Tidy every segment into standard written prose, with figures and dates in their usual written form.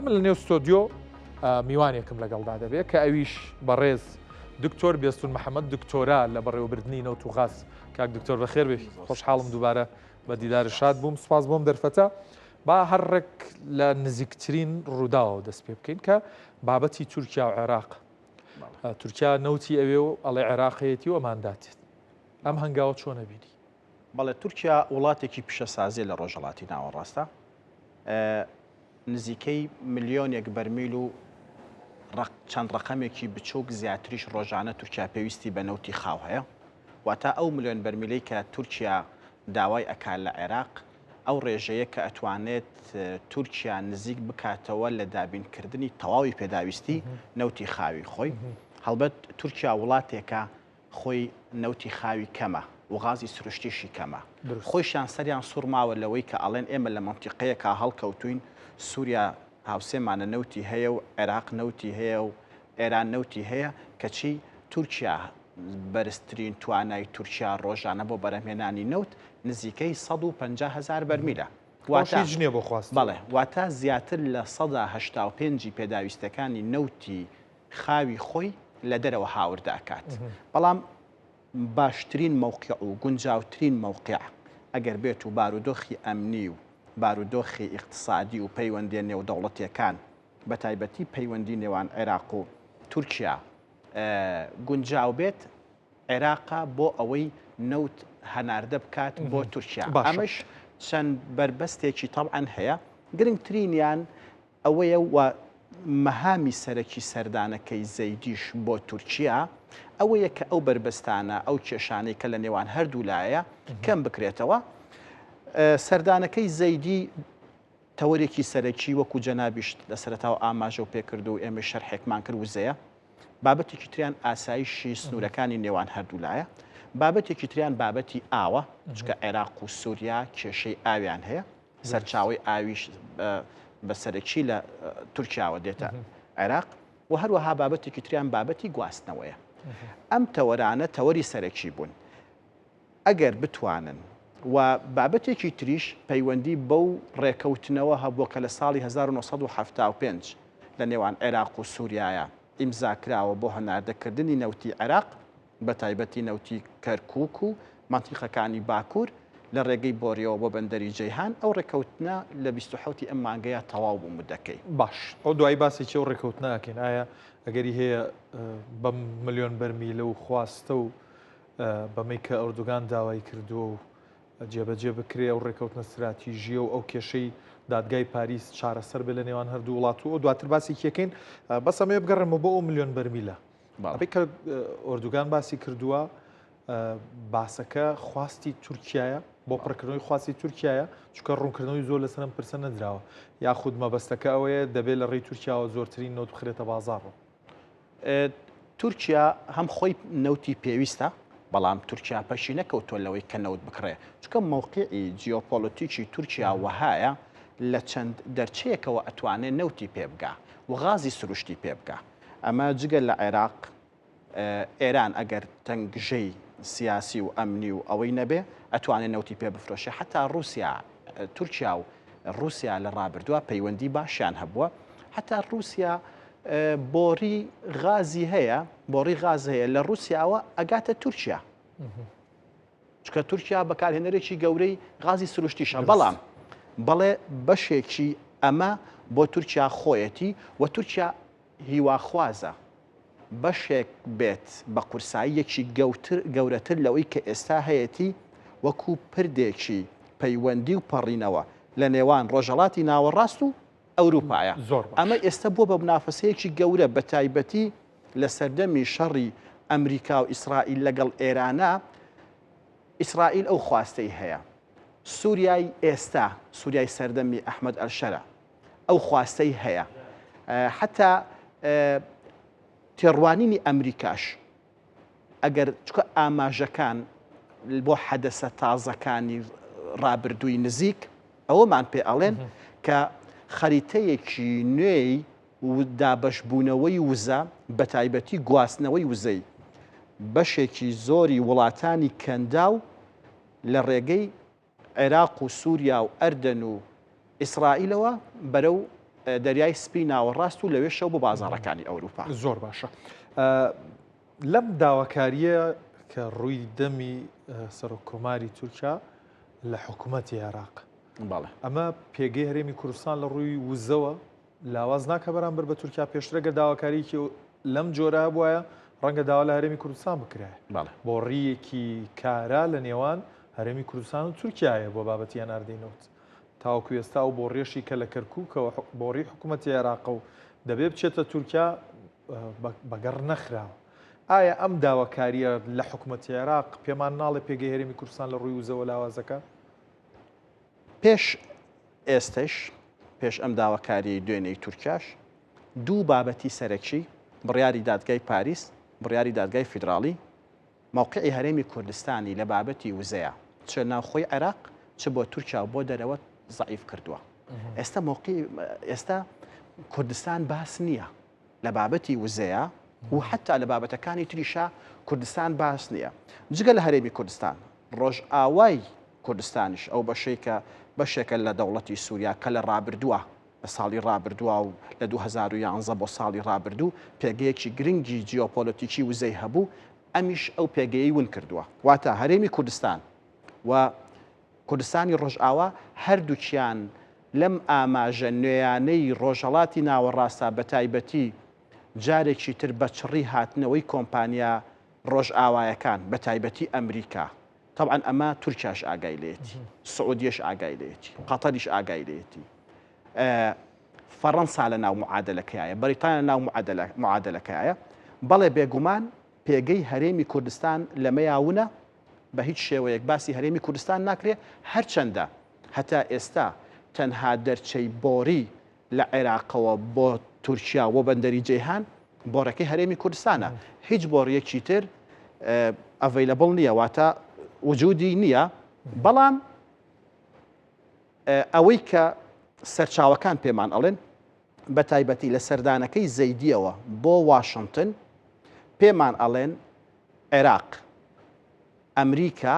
من لە نێو ستۆدیۆ میوانێکم لەگەڵدا دەبێت کە ئەویش بەڕێز دکتۆر بێستون محەممەد دکتۆرا لە بەڕێوەبردنی نەوت و غاز. کاک دکتۆر بەخێر بێی، خۆشحاڵم دووبارە بە دیدارت شاد بووم، سوپاس بۆم دەرفەتە. با هەر ڕێک لە نزیکترین ڕووداوەوە دەست پێ بکەین کە بابەتی تورکیا و عێراق. تورکیا نەوتی ئەوێ و ئەڵێ عێراقەیەتی و ئەمانداتێت. ئەم هەنگاوە چۆن ئەبینی؟ بەڵێ تورکیا وڵاتێکی پیشەسازیە لە ڕۆژهەڵاتی ناوەڕاستە. نزیکەی ملیۆنێک بەرمیل و چەند ڕەقەمێکی بچووک زیاتریش ڕۆژانە تورکیا پێویستی بە نەوتی خاو هەیە. واتە ئەو ملیۆن بەرمیلەی کە تورکیا داوای ئەکا لە عێراق، ئەو ڕێژەیە کە ئەتوانێت تورکیا نزیک بکاتەوە لە دابینکردنی تەواوی پێداویستی نەوتی خاوی خۆی. هەڵبەت تورکیا وڵاتێکە خۆی نەوتی خاوی کەمە و غازی سروشتیشی کەمە. خۆیشیان سەریان سوڕماوە لەوەی کە ئەڵێن ئێمە لە مەنتیقەیەکا هەڵکەوتووین سوریا هاوسێمانە نەوتی هەیە و عێراق نەوتی هەیە و ئێران نەوتی هەیە کەچی تورکیا بەرزترین توانای تورکیا ڕۆژانە بۆ بەرهەمهێنانی نەوت نزیکەی 150 هەزار بەرمیلە. واتە هیچ نییە بۆ خواست. بەڵێ واتە زیاتر لە 85% پێداویستەکانی نەوتی خاوی خۆی لە دەرەوە هاوردە ئەکات بەڵام باشترین مەوقع و گونجاوترین مەوقع ئەگەر بێت و بارودۆخی ئەمنی و بارودۆخی ئیقتسادی و پەیوەندیە نێودەوڵەتیەکان بە تایبەتی پەیوەندی نێوان عێراق و تورکیا گونجاو بێت عێراقە بۆ ئەوەی نەوت هەناردە بکات بۆ تورکیا ئەمەش چەند بەربەستێکی تەبعەن هەیە گرنگترینیان ئەوەیە و مەهامی سەرەکی سەردانەکەی زەیدیش بۆ تورکیا ئەوەیە کە ئەو بەربەستانە، ئەو کێشانەی کە لە نێوان هەردوولایە کەم بکرێتەوە. سەردانەکەی زەیدی تەوەرێکی سەرەکی وەکو جەنابیشت لە سەرەتاوە ئاماژەو پێکرد و ئێمەش شەرحێکمان کرد وزەیە. بابەتێکی تریان ئاسایشی سنوورەکانی نێوان هەردوولایە. بابەتێکی تریان بابەتی ئاوە، چونکە عێراق و سووریا کێشەی ئاویان هەیە. سەرچاوەی ئاویش بە سەرەکی لە تورکیاوە دێتە عێراق و هەروەها بابەتێکی تریان بابەتی گواستنەوەیە. ئەم تەوەرانە تەوەری سەرەکی بوون. ئەگەر بتوانن و بابەتێکی تریش پەیوەندی بەو ڕێکەوتنەوە هەبووە کە لە ساڵی 1975 لە نێوان عێراق و سووریایە ئیمزا کراوە بۆ هەناردەکردنی نەوتی عێراق بەتایبەتی نەوتی کەرکووک و مەنتیقەکانی باکوور لە ڕێگەی بۆریەوە بۆ بەندەری جەیهان، ئەو ڕێککەوتنە لە 27 ی ئەم مانگەیا تەواو بوو مودەکەی. باش ئەو دوایی باسێکی ئەو ڕێککەوتنە ئەکەین ئایا ئەگەری هەیە بەم ملیۆن بەرمیلە و خواستە و بەمەی کە ئەردوگان داوای کردووە و جێبەجێ بکرێ ئەو ڕێککەوتنە ستراتیژیە و ئەو کێشەی دادگای پاریس چارەسەر بێ لە نێوان هەردوو وڵات و ئەو دواتر باسێکی ئەکەین بەس ئەمەوێ بگەڕێمەوە بۆ ئەو ملیۆن بەرمیلە ئەوەی کە ئۆردوگان باسی کردووە باسەکە خواستی تورکایە بۆ پڕکردنەوەی خواستی تورکایە چونکە ڕوونکردنەوەی زۆر لەسەر ئەم پرسە نەدراوە یاخود مەبەستەکە ئەوەیە دەبێت لە ڕێی تورکیاوە زۆرترین نەوت بخرێتە بازاڕەوە. تورکیا هەم خۆی نەوتی پێویستە بەڵام تورکیا پەشی نەکەوتووە لەوەی کە نەوت بکڕێ چونکە مەوقعی جیۆپۆلەتیکی تورکیا وەهایە لە چەند دەرچەیەکەوە ئەتوانێ نەوتی پێ بگا و غازی سروشتی پێ بگا. ئەمە جگە لە عێراق، ئێران ئەگەر تەنگژەی سیاسی و ئەمنی و ئەوەی نەبێ ئەتوانێ نەوتی پێ بفرۆشێ، حەتا ڕووسیا، تورکیا و ڕووسیا لە ڕابردووە پەیوەندی باشیان هەبووە، حەتا ڕووسیا بۆڕی غازی هەیە، بۆڕی غاز هەیە لە ڕووسیاوە ئەگاتە تورکیا. چونکە تورکیا بەکارهێنەرێکی گەورەی غازی سروشتیشە، بەڵام بەڵێ بەشێکی ئەمە بۆ تورکیا خۆیەتی و تورکیا هیواخوازە بەشێک بێت بە قورساییەکی گەورەتر لەوەی کە ئێستا هەیەتی وەکو پردێکی پەیوەندی و پەڕینەوە لە نێوان ڕۆژهەڵاتی ناوەڕاست و ئەوروپایە. ئەمە ئێستا بووە بە منافەسەیەکی گەورە بەتایبەتی لە سەردەمی شەڕی ئەمریکا و ئیسرائیل لەگەڵ ئێرانا، ئیسرائیل ئەو خواستەی هەیە. سوریای ئێستا، سوریای سەردەمی ئەحمەد ئەلشەرع ئەو خواستەی هەیە. حەتا تێڕوانینی ئەمریکاش ئەگەر چونکە ئاماژەکان بۆ حەدەسە تازەکانی ڕابردووی نزیک ئەوەمان پێ ئەڵێن کە خەریتەیەکی نوێی و دابەشبوونەوەی وزە، بەتایبەتی گواستنەوەی وزەی بەشێکی زۆری وڵاتانی کەنداو لە ڕێگەی عێراق و سووریا و ئەردەن و ئیسرائیلەوە بەرەو. دەریای سپی ناوەڕاست و لەوێشەوە بۆ بازاڕەکانی ئەوروپا. زۆر باشە. لەم داواکارییە کە ڕووی دەمی سەرۆک کۆماری تورکیا لە حکوومەتی عێراق بەڵێ. ئەمە پێگەی هەرێمی کوردستان لە ڕووی وزەوە لاواز ناکە بەرامبەر بە تورکیا پێشتر گەر داواکارییەکی لەم جۆرە هەبوایە ڕەنگە داوا لە هەرێمی کوردستان بکرایە بەڵێ. بۆڕییەکی کارا لە نێوان هەرێمی کوردستان و تورکیایە بۆ بابەتی هەناردەی نەوت. تاوەکو ئێستا ئەو بۆڕیەشی کە لە کەرکوکەوە بۆڕی حکوومەتی عێراقە و دەبێ بچێتە تورکیا بەگەڕ نەخراوە. ئایا ئەم داواکارییە لە حکوومەتی عێراق پێمان ناڵێ پێگەی هەرێمی کوردستان لە ڕووی وزەوە لاوازەکە؟ پێش ئێستەش، پێش ئەم داواکارییەی دوێنێی تورکیاش، دوو بابەتی سەرەکی، بڕیاری دادگای پاریس، بڕیاری دادگای فیدراڵی، مەوقعی هەرێمی کوردستانی لە بابەتی وزەیا چ ناوخۆی عێراق چ بۆ تورکیا و بۆ دەرەوە زەعیف کردووە. ئێستا مەوقعی ئێستا کوردستان باس نییە لە بابەتی وزەیا و حتا لە بابەتەکانی تریشا کوردستان باس نییە. جگە لە هەرێمی کوردستان ڕۆژئاوای کوردستانیش ئەو بەشەی کە بەشێکە لە دەوڵەتی سووریا کە لە ڕابردووە لە ساڵی ڕابردووە و لە 2011 بۆ ساڵی ڕابردوو پێگەیەکی گرنگی جیۆپۆلەتیکی وزەی هەبوو، ئەمیش ئەو پێگەیەی ون کردووە. واتە هەرێمی کوردستان و کوردستانی ڕۆژئاوا هەردووکیان لەم ئاماژە نوێیانەی ڕۆژهەڵاتی ناوەڕاستە بەتایبەتی جارێکی تر بە چڕی هاتنەوەی کۆمپانیا ڕۆژئاوایەکان بەتایبەتی ئەمریکا تەبعەن ئەمە تورکیاش ئاگای لێیەتی، سعودیەش ئاگای لێیەتی، قەتەریش ئاگای لێیەتی، فەڕەنسا لە ناو معادەلەکەیایە، بەریتانیا لە ناو معادەلەکەیایە. بەڵێ بێگومان پێگەی هەرێمی کوردستان لەمەیا ونە، بە هیچ شێوەیەک باسی هەرێمی کوردستان ناکرێ، هەرچەندە هەتا ئێستا تەنها دەرچەی بۆری لە عێراقەوە بۆ تورکیا و بۆ بەندەری جەیهان بۆڕەکەی هەرێمی کوردستانە هیچ بۆڕیەکی تر available نییە واتە وجودی نییە بەڵام ئەوەی کە سەرچاوەکان پێمان ئەڵێن بە تایبەتی لە سەردانەکەی زەیدیەوە بۆ واشنگتن پێمان ئەڵێن عێراق ئەمریکا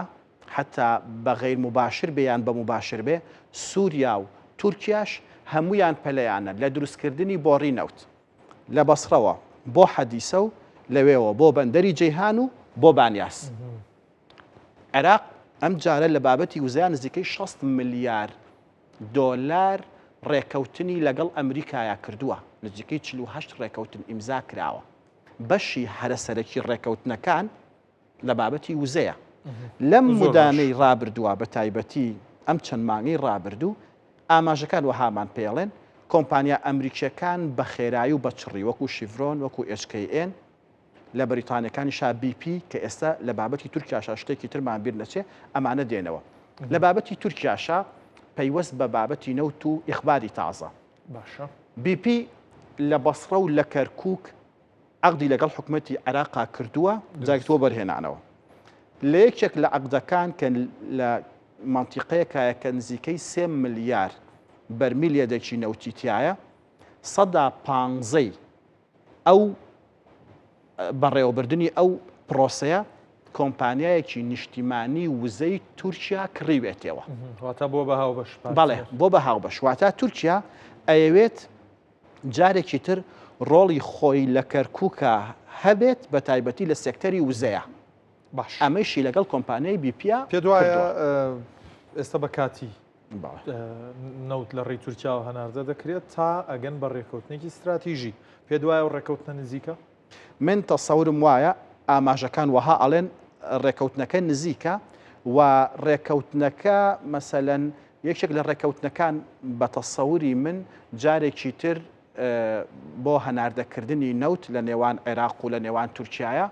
حەتا بە غەیر موباشر بێ یان بە موباشر بێ، سوریا و تورکیاش هەموویان پەلەیانە لە دروستکردنی بۆڕی نەوت لە بەسڕەوە بۆ حەدیسە و لەوێوە بۆ بەندەری جەیهان و بۆ بانیاس. عێراق ئەم جارە لە بابەتی وزەیا نزیکەی 60 ملیار دۆلار ڕێکەوتنی لەگەڵ ئەمریکایا کردووە، نزیکەی 48 ڕێکەوتن ئیمزا کراوە. بەشی هەرە سەرەکی ڕێکەوتنەکان لە بابەتی وزەیە. لەم مدانەی ڕابردووە بە تایبەتی ئەم چەند مانگەی ڕابردوو ئاماژەکان وەهامان پێڵێن کۆمپانیا ئەمریکیەکان بە خێرایی و بە چڕی وەکو شیڤرۆن وەکو HKN لە بەریتانیەکانیشا BP کە ئێستا لە بابەتی تورکیاشا شتێکی ترمان بیر نەچێ ئەمانە دێنەوە لە بابەتی تورکیاشا پەیوەست بە بابەتی نەوت و ئیخباری تازە باشە BP لە بەسڕە و لە کەرکوک عەقدی لەگەڵ حکومەتی عێراقا کردووە جارێکی وەبەرهێنانەوە لە یەکێک لە عەقدەکان کە لە مەنتیقەیەکایە کە نزیکەی سێ ملیار بەرمیل یەدەکی نەوتی تایە سەدا پانزەی ئەو بەڕێوەبردنی ئەو پرۆسەیە کۆمپانیایەکی نیشتیمانی وزەی تورکیا کڕیوێتەوە واتە بۆ بە هاوبەش بەڵێ بۆ بە هاوبەش واتە تورکیا ئەیەوێت جارێکی تر ڕۆڵی خۆی لە کەرکوکا هەبێت بە تایبەتی لە سێکتەری وزەیە. باش. ئەمەیشی لەگەڵ کۆمپانیای بیپیا پێت وایە ئێستا بە کاتی نەوت لە ڕێی تورکیاوە هەناردە دەکرێت تا ئەگەن بە ڕێکەوتنێکی ستراتیژی پێت وایە ئەو ڕێکەوتنە نزیکە؟ من تەسەورم وایە ئاماژەکان وەها ئەڵێن ڕێکەوتنەکە نزیکە و ڕێکەوتنەکە مەسەلەن یەکێک لە ڕێکەوتنەکان بە تەسەوری من جارێکی تر بۆ هەناردەکردنی نەوت لە نێوان عێراق و لە نێوان تورکایە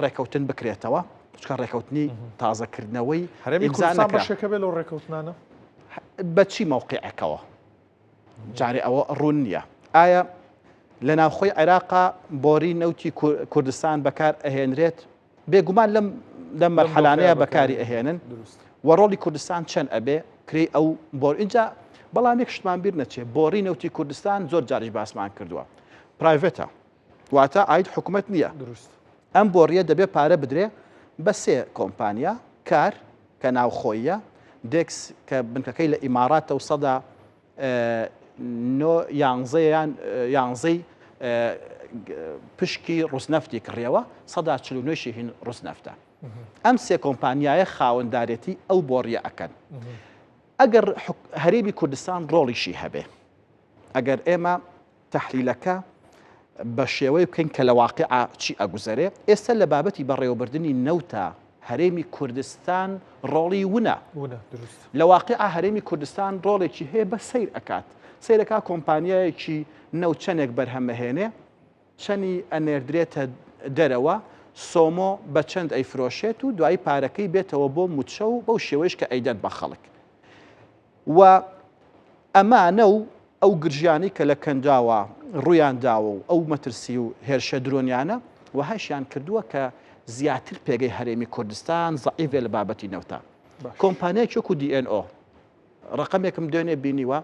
ڕێکەوتن بکرێتەوە چکە ڕێکەوتنی تازەکردنەوەی هەرێمی کوردستان بەشێکە بێ لەو ڕێکەوتنانە بە چی مەوقعەکەوە جارێ ئەوە ڕوون نییە ئایا لە ناوخۆی عێراقا بۆری نەوتی کوردستان بەکار ئەهێنرێت بێگومان لەم لەم مەرحەلانەیە بەکاری ئەهێنن و ڕۆڵی کوردستان چەند ئەبێ کرێی ئەو بۆر اینجا بەڵام یەک شتمان بیر نەچێ بۆری نەوتی کوردستان زۆر جاریش باسمان کردووە private ە واتە ئاید حکوومەت نییە دروست ئەم بۆڕیە دەبێ پارە بدرێ بە سێ کۆمپانیا کار کە ناوخۆیە دێکس کە بنکەکەی لە ئیماراتە و سەدا. نۆ یانزە یان یانزەی پشکی ڕوسنەفتی کڕیەوە، 49% شی هین ڕوسنەفتە. ئەم سێ کۆمپانیایە خاوەندارێتی ئەو بۆڕیە ئەکەن. ئەگەر هەرێمی کوردستان ڕۆڵیشی هەبێ، ئەگەر ئێمە تەحلیلەکە بە شێوەی بکەین کە لە واقیعا چی ئەگوزەرێ، ئێستا لە بابەتی بەڕێوەبردنی نەوتا هەرێمی کوردستان ڕۆڵی ونە. ونە، دروست. لە واقیعا هەرێمی کوردستان ڕۆڵێکی هەیە بەس سەیر ئەکات. سەیرەکا کۆمپانیایەکی نەوت چەنێک بەرهەم ئەهێنێ، چەنی ئەنێردرێتە دەرەوە، سۆمۆ بە چەند ئەیفرۆشێت و دوایی پارەکەی بێتەوە بۆ موچە و بەو شێوەیش کە ئەیدەن بە خەڵک. و ئەمانە و ئەو گرژیانەی کە لە کەنداوە ڕوویان داوە و ئەو مەترسی و هێرشە درۆنیانە وەهایشیان کردووە کە زیاتر پێگەی هەرێمی کوردستان زەعیف بێ لە بابەتی نەوتا. کۆمپانیایەکی وەکو دی ئێن ئۆ ڕەقەمێکم دوێنێ بینیوە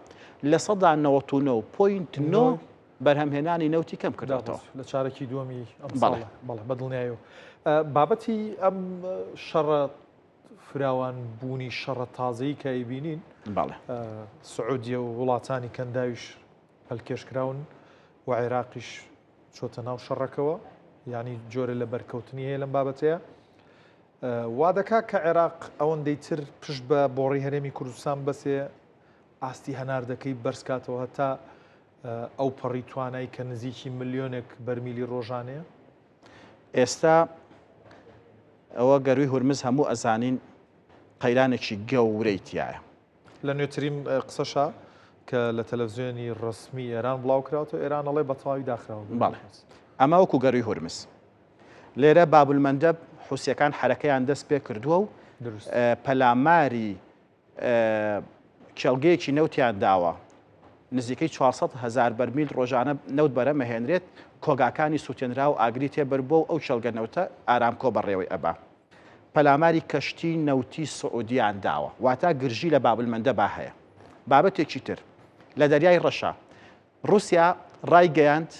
99.9% بەرهەمهێنانی نەوتی کەم کردوەتەوە لە چارەکی دووەمی ئەم ساڵە. بەڵێ بەدڵنیایەوە بابەتی ئەم شەڕە فراوان بوونی شەڕە تازەی کە ئەیبینین بەڵێ سعودیە و وڵاتانی کەنداویش پەلکێشکراون و عێراقیش چۆتە ناو شەڕەکەوە یعنی جۆرە لە بەرکەوتنی هەیە لەم بابەتەیە وا دەکا کە عێراق ئەوەندەی تر پشت بە بۆڕی هەرێمی کوردستان بەسێ ئاستی هەناردەکەی بەرزکاتەوە هەتا ئەو پەڕی توانای کە نزیکی ملیۆنێک بەرمیلی ڕۆژانەیە. ئێستا ئەوە گەروی هورمز هەموو ئەزانین قەیرانێکی گەورەی تایە. لە نوێترین قسەشا کە لە تەلەڤزیۆنی ڕەسمی ئێران بڵاو کراوەتەوە ئێران ئەڵێ بە تەواوی داخراوە. بەڵێ ئەمە وەکو گەروی هورمز لێرە بابولمەندەب حوسیەکان حەرەکەیان دەست پێ کردووە و پەلاماری کێڵگەیەکی نەوتیان داوە، نزیکەی 400 هەزار بەرمیل ڕۆژانە نەوت بەرهەمەهێنرێت، کۆگاکانی سوتێنرا و ئاگری تێبەربووە و ئەو کێڵگە نەوتە ئارامکۆ بەڕێوەی ئەبا. پەلاماری کەشتی نەوتی سعودیان داوە، واتا گرژی لە بابولمەندەبا هەیە. بابەتێکی تر، لە دەریای ڕەشا، ڕوسیا ڕایگەیاند،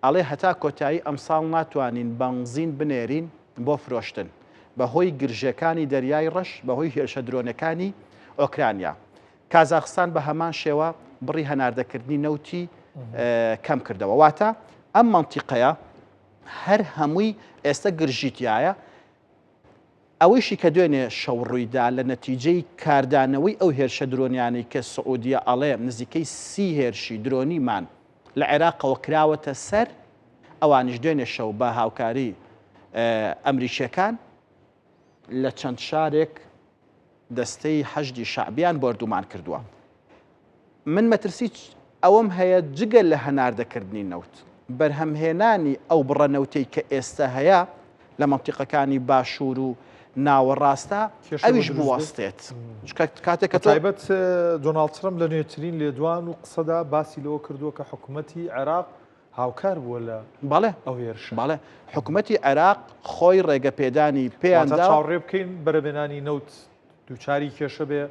ئەڵێ هەتا کۆتایی ئەمساڵ ناتوانین بەنزین بنێرین بۆ فرۆشتن بەهۆی گرژێکانی دەریای ڕەش بەهۆی هێرشە درۆنەکانی ئۆکرانیا. کازاخستان بە هەمان شێوە بڕی هەناردەکردنی نەوتی کەم کردەوە. واتە ئەم مەنتیقەیە هەر هەمووی ئێستا گرژی تیایە. ئەوەیشی کە دوێنێ شەو ڕوویدا لە نەتیجەی کاردانەوەی ئەو هێرشە درۆنیانەی کە سعودیە ئەڵێ نزیکەی سی هێرشی درۆنیمان لە عێراقەوە کراوەتە سەر، ئەوانیش دوێنێ شەو بە هاوکاری ئەمریکییەکان لە چەند شارێک دەستەی حەشدی شەعبیان بۆردومان کردووە. من مەترسی ئەوەم هەیە جگە لە هەناردەکردنی نەوت، بەرهەمهێنانی ئەو بڕە نەوتەی کە ئێستە هەیە لە مەنتیقەکانی باشوور و ناوەڕاستە ئەویش بوەستێت. چونکە کاتێک کە تۆ بەتایبەت دۆناڵد ترەمپ لە نوێترین لێدوان و قسەدا باسی لەوە کردووە کە حکومەتی عێراق هاوکار بووە لە بەڵێ ئەو هێرشە. بەڵێ حکومەتی عێراق خۆی ڕێگەپێدانی پێیان واتە دا. چاوەڕێ بکەین بەرهەمهێنانی نەوت دووچاری کێشە بێ،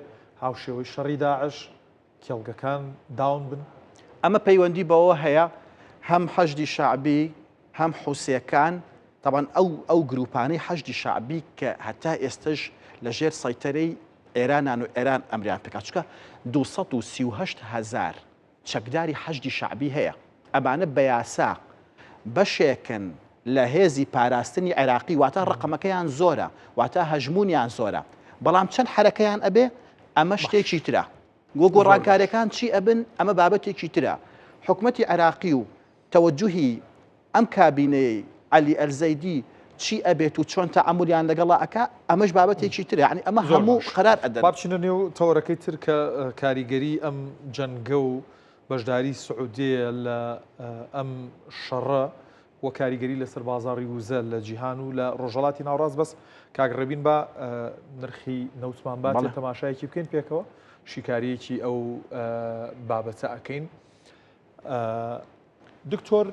هاوشێوەی شەڕی داعش، کێڵگەکان داون بن؟ ئەمە پەیوەندی بەوە هەیە هەم حەشدی شەعبی هەم حوسیەکان، تەبعەن ئەو ئەو گروپانەی حەشدی شەعبی کە هەتا ئێستەش لە ژێر سەیتەرەی ئێرانان و ئێران ئەمریان پێکات، چونکە 238 هەزار چەکداری حەشدی شەعبی هەیە، ئەمانە بە یاسا بەشێکن لە هێزی پاراستنی عێراقی، واتە ڕەقەمەکەیان زۆرە، واتە هەژموونیان زۆرە، بەڵام چەند حەرەکەیان ئەبێ ئەمە شتێکی ترە. وە گۆڕانکاریەکان چی ئەبن ئەمە بابەتێکی ترە. حکومەتی عێراقی و تەوەجوهی ئەم کابینەیەی عەلی ئەلزەیدی چی ئەبێت و چۆن تەعامولیان لەگەڵا ئەکا ئەمەش بابەتێکی ترە یانی ئەمە هەموو قەرار ئەدەن. با بچینە نێو تەوەرەکەی تر کە کاریگەری ئەم جەنگە و بەشداری سعودیەیە لە ئەم شەڕە و کاریگەری لەسەر بازاڕی وزە لە جیهان و لە ڕۆژهەڵاتی ناوەڕاست بەس کاک ڕێبین با نرخی نەوتمان باتێ تەماشایەکی بکەین پێکەوە شیکاریەکی ئەو بابەتە ئەکەین. دکتۆر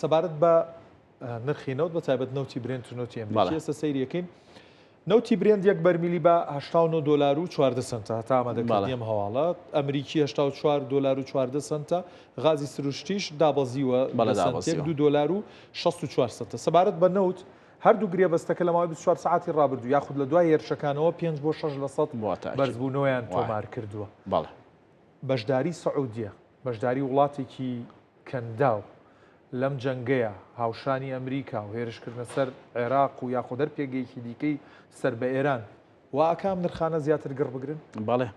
سەبارەت بە نرخی نەوت بە تایبەت نەوتی برێنت و نەوتی ئەمریکی ئێستا سەیری ئەکەین نەوتی برێنت یەک بەرمیلی بە 89 دلار و 14 سنتە هەتا ئامادەکردنی ئەم هەواڵە ئەمریکی 84 دلار و 14 سنتە غازی سروشتیش دابەزیوە بە سنتێک 2 دلار و 64 سنتە سەبارەت بە نەوت هەردوو گرێبەستەکە لە ماوەی 24 سەعاتی ڕابردوو یاخود لە دوای هێرشەکانەوە 5 بۆ 6 لە سەد بەرزبوونەوەیان تۆمار کردووە. بەڵێ. بەشداری سعودیە. بەشداری وڵاتێکی کەنداو لەم جەنگەیە هاوشانی ئەمریکا و هێرشکردنە سەر عێراق و یاخود هەر پێگەیەکی دیکەی سەر بە ئێران وا ئەکا ئەم نرخانە زیاتر گڕ بگرن؟ بەڵێ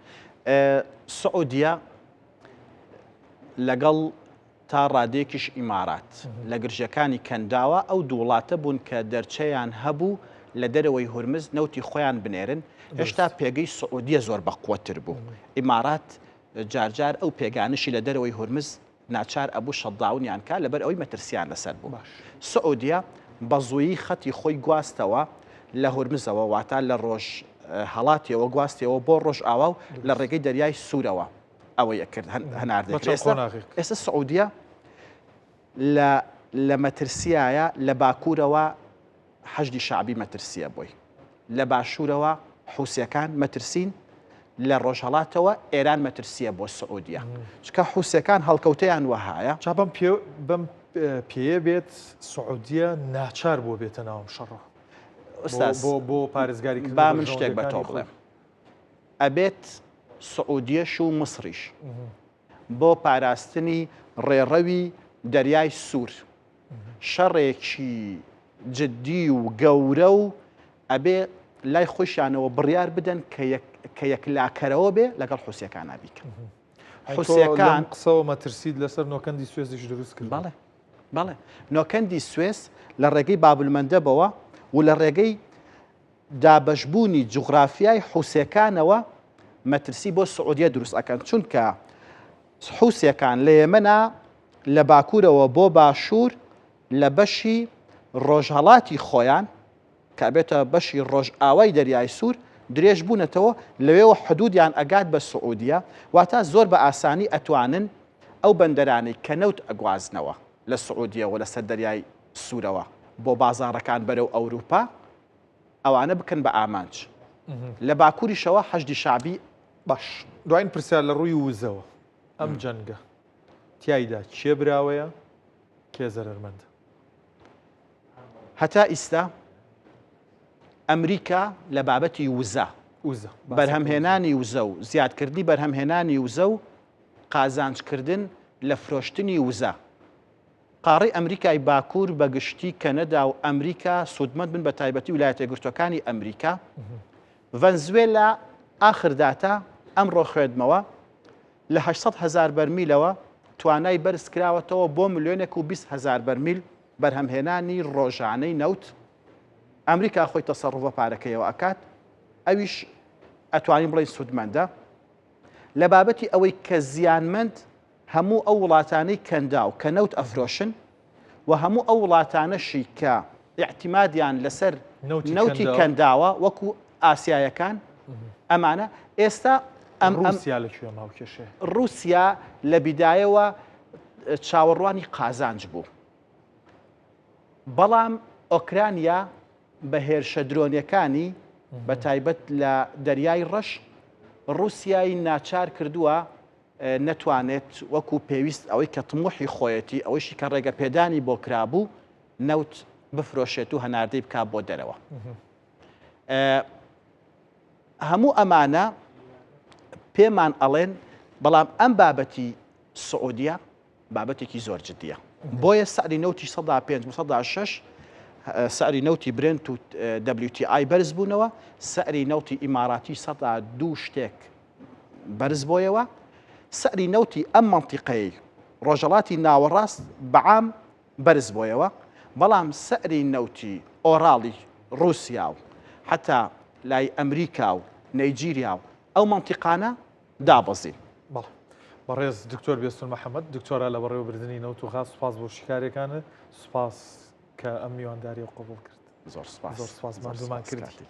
سعودیە لەگەڵ تا ڕادەیەکیش ئیمارات لە گرژەکانی کەنداوە ئەو دوو وڵاتە بوون کە دەرچەیان هەبوو لە دەرەوەی هورمز نەوتی خۆیان بنێرن هێشتا پێگەی سعودیە زۆر بەقوەتر بوو ئیمارات جارجار ئەو پێگانەشی لە دەرەوەی هورمز ناچار ئەبوو shutdown یان کا لەبەر ئەوەی مەترسیان لەسەر بوو. سعودیە بە زوویی خەتی خۆی گواستەوە لە هورمزەوە واتا لە ڕۆژ هەڵاتیەوە گواستیەوە بۆ ڕۆژئاوا و لە ڕێگەی دەریای سوورەوە ئەوەی ئەکرد هەناردەی کرد. ئێستا سعودیە لە لە مەترسیایە لە باکوورەوە حەشدی شەعبی مەترسییە بۆی، لە باشوورەوە حوسییەکان مەترسین، لە ڕۆژهەڵاتەوە ئێران مەترسییە بۆ سعودیە، چونکە حوسییەکان هەڵکەوتەیان وەهایە. جا بەم پێ بەم پێیە بێت سعودیە ناچار بووە بێتە ناو ئەم شەڕە ئوستاز بۆ بۆ پارێزگاری کردن با من شتێک بە تۆ بڵێم، ئەبێت سعودیەش و میسریش بۆ پاراستنی ڕێڕەوی دەریای سوور شەڕێکی جدی و گەورە و ئەبێ لای خۆشیانەوە بڕیار بدەن کە یەکلاکەرەوە بێ لەگەڵ حوسیەکانا بیکەن. حوسیەکان قسەوە مەترسیت لەسەر نۆکەندی سوێزیش دروست کرد. بەڵێ بەڵێ نۆکەندی سوێس لە ڕێگەی بابولمەندەبەوە و لە ڕێگەی دابەشبوونی جوغرافیای حوسیەکانەوە مەترسی بۆ سعودیە دروست ئەکەن چونکە حوسیەکان لە یەمەنا لە باکوورەوە بۆ باشوور لە بەشی ڕۆژهەڵاتی خۆیان کە ئەبێتە بەشی ڕۆژئاوای دەریای سوور درێژ بوونەتەوە لەوێوە حدودیان ئەگات بە سعودیە واتا زۆر بە ئاسانی ئەتوانن ئەو بەندەرانەی کە نەوت ئەگوازنەوە لە سعودیەوە لەسەر دەریای سوورەوە بۆ بازاڕەکان بەرەو ئەوروپا ئەوانە بکەن بە ئامانج لە باکووریشەوە حەشدی شەعبی باش دوایین پرسیار لە ڕووی وزەوە ئەم جەنگە تیایدا کێ براوەیە کێ زەرەرمەندە؟ هەتا ئیستا ئەمریکا لە بابەتی وزە، وزە بەرهەمهێنانی وزە و زیادکردنی بەرهەمهێنانی وزە و قازانجکردن لە فرۆشتنی وزە قاڕەی ئەمریکای باکوور بە گشتی کەنەدا و ئەمریکا سوودمەند بن بە تایبەتی ویلایەتە یەکگرتووەکانی ئەمریکا. ڤەنزوێلا ئاخر داتا ئەمڕۆ خوێندمەوە لە 800 هەزار بەرمیلەوە توانای بەرز کراوەتەوە بۆ ملیۆنێک و 20 هەزار بەرمیل بەرهەمهێنانی ڕۆژانەی نەوت. ئەمریکا خۆی تەسەڕوف بە پارەکەیەوە ئەکات ئەویش ئەتوانین بڵێین سوودمەندە. لە بابەتی ئەوەی کە زیانمەند هەموو ئەو وڵاتانەی کەنداو کە نەوت ئەفرۆشن و هەموو ئەو وڵاتانەشی کە ئیعتیمادیان لەسەر نەوتی کەنداوە وەکو ئاسیایەکان ئەمانە ئێستا ئەم ڕوسیا لە کوێ ماوکێشێ؟ ڕوسیا لە بیدایەوە چاوەڕوانی قازانج بوو بەڵام ئۆکرانیا بە هێرشە درۆنیەکانی بە تایبەت لە دەریای ڕەش ڕوسیای ناچار کردووە نەتوانێت وەکو پێویست ئەوەی کە تموحی خۆیەتی، ئەوەیشی کە ڕێگە پێدانی بۆ کرابوو، نەوت بفرۆشێت و هەناردەی بکات بۆ دەرەوە. هەموو ئەمانە پێمان ئەڵێن، بەڵام ئەم بابەتی سعودیە بابەتێکی زۆر جدیە. بۆیە سعری نەوتی سەدا پێنج بۆ سەدا شەش سعری نەوتی برێنت و WTI بەرز بوونەوە، سعری نەوتی ئیماراتی سەدا دوو شتێک بەرز بۆیەوە، سعری نەوتی ئەم مەنتیقەیەی ڕۆژهەڵاتی ناوەڕاست بەعام بەرز بۆیەوە، بەڵام سعری نەوتی ئۆراڵی ڕووسیا و حەتا لای ئەمریکا و نەیجیریا و ئەو مەنتیقانە دابەزین. بەڵێ. بەڕێز دکتۆر بێستون محەمەد، دکتۆرا لە بەڕێوەبردنی نەوت و غاز، سوپاس بۆ شیکاریەکانت، سوپاس کە ئەم میوانداریەو قبوڵ کرد. زۆر سوپاس. زۆر سوپاس ماندوومان کردی.